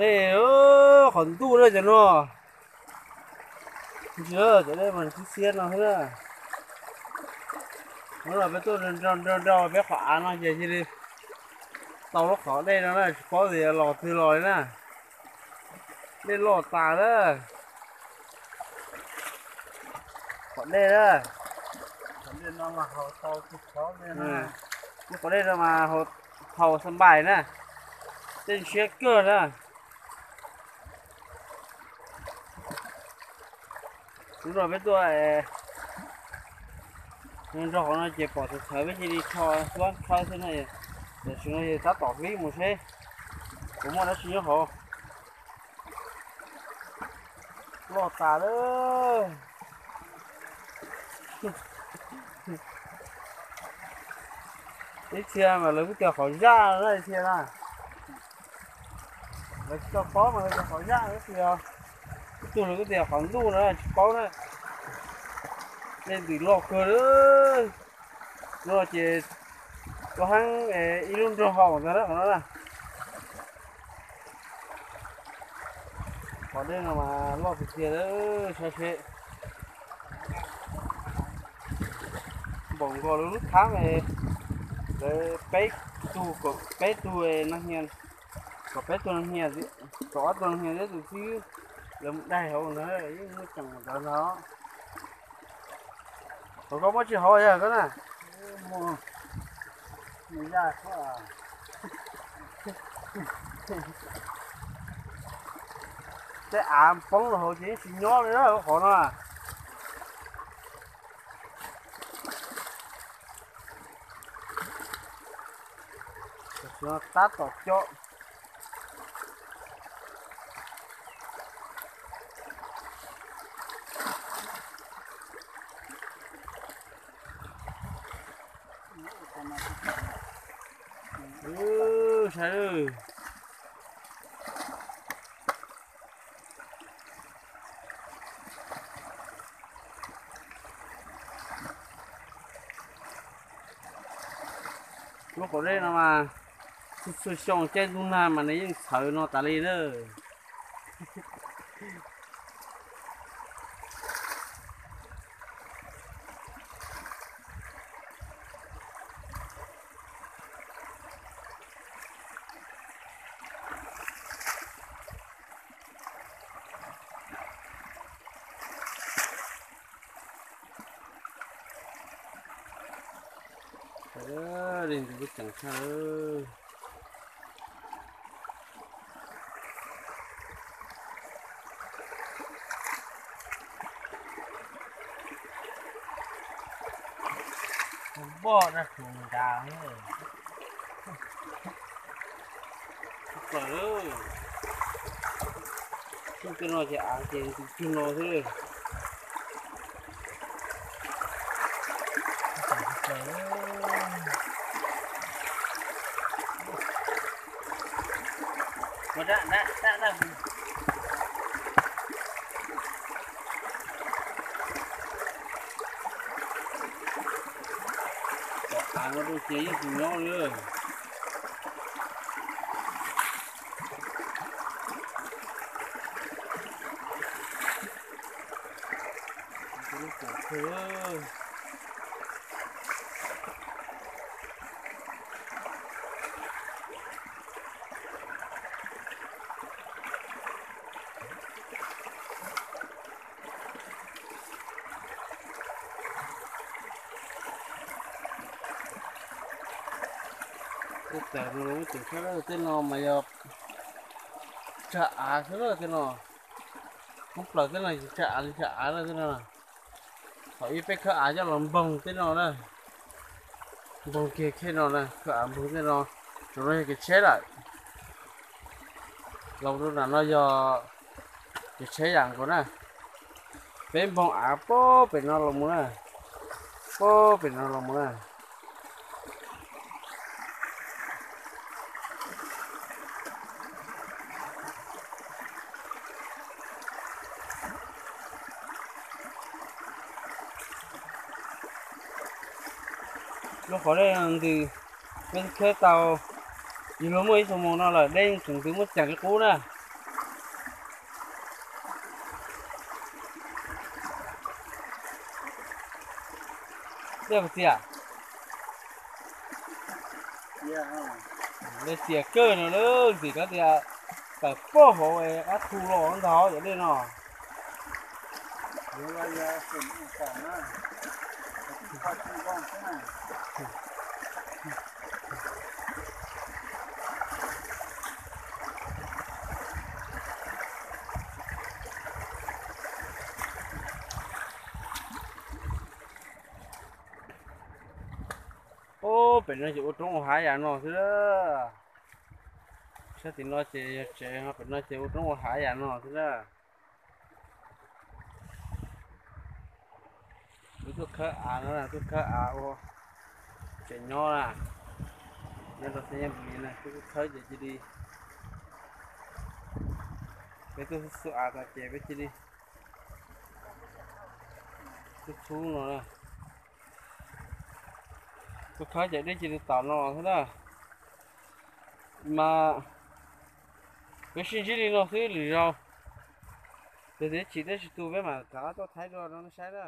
Dej, qhov ntuj na cov no. Cov dej mas xiab xiab no xwb na. Hnub no peb tuaj nrau nrau peb qhov av no ces cia li tau lub qhov dej no na, tsis paub tias los twg los li na. Dej loj tas na. Qhov dej na. Lub qhov dej no mas haus xa npais na, dej siab kawg na. Hnub no peb tuaj nrog qhov no ces pom txhawv txhawv peb cia li rho xuab khawb xwb na. Tam sim no yog tab tom vib mus seb puas muaj dab tsi nyob hauv. Loj tas lawm. Ib txhia mas lawv kuj tias qhov zaj na ib txhia na. Lawv tsis tau paub mas lawv tias qhov zaj ib txhia. Ib tug lawv kuj tias qhov ntuj na tsis paub na. Dej ntws loj kawg lawm. No ces koj heeb ib lub nroog hau ntag na qhov no na. Qhov dej no mas loj tiag tiag lawm, saib seb. Npaum nkaus lub lub thab, lawv peb tug, peb tug, kaum peb tug neeg, kaum ob tug neeg thiab tus xib hwb, lawv mus daig hauv ntawd yeej muaj tseem ntawd ntag. Thaum koj muab tsis hauv yog koj na. Tej av poob rau hauv ces yeej tsis nyob li lub qhov no. Tab tom coj. Saib lub qhov dej no mas txhua xyoo caij ntuj nag mas nws yeej txhawv no tas li na. Li ntawd kuj ceev tshaj. Npoj daj tus nrad. Plaws, tej no ces av ces tus cug no xwb. Tom av no rau ces yeej tsis nyob li. Tej tawm no los muab ceev tshaj lawm, tej no mas yog tsag av xwb lawm tej no. Kub plaws tej no tsag av li tsag av lawm tej no. Thaum ub peb khawb av coj los npoog tej no na, npoog kiag khej no na, khawb av npoog tej no, tsuas no yog kev tsheb lawm. Los rau nram no yog kev tsheb yam nkaus na. Peb npoog av puag pem no los mus na, puag pem no los mus na. Lub qhov dej ntws, peb khawb tau, yus luag muaj ib xuab moos no lawm dej yeej tseem ntws muaj ceem li qub na. Tej txias, dej txias kawg no lawm, ntxim kab tias tawm pog hauv qab thu los ntag cov dej no. Ub, pem no ces ua roob ua hav yam no xwb lawm. Sab tim no ces yog tsev, pem no ces ua roob ua hav yam no xwb lawm. Kuv tuaj khawb av no, tuaj khawb av ua tsev nyob na. Nyob rau xeeb nyob mus li na, kuv tuaj khawb ces cia li, peb tuaj xub xub av tas ces peb cia li xub xub no na. Tuaj khawb ces dej cia li tom no xwb na. Mas peb sib ntsib li no xwb, lwm zaus yog tias chim dej tsis tu peb mam rov qab tuaj thaij dua rau nej saib na.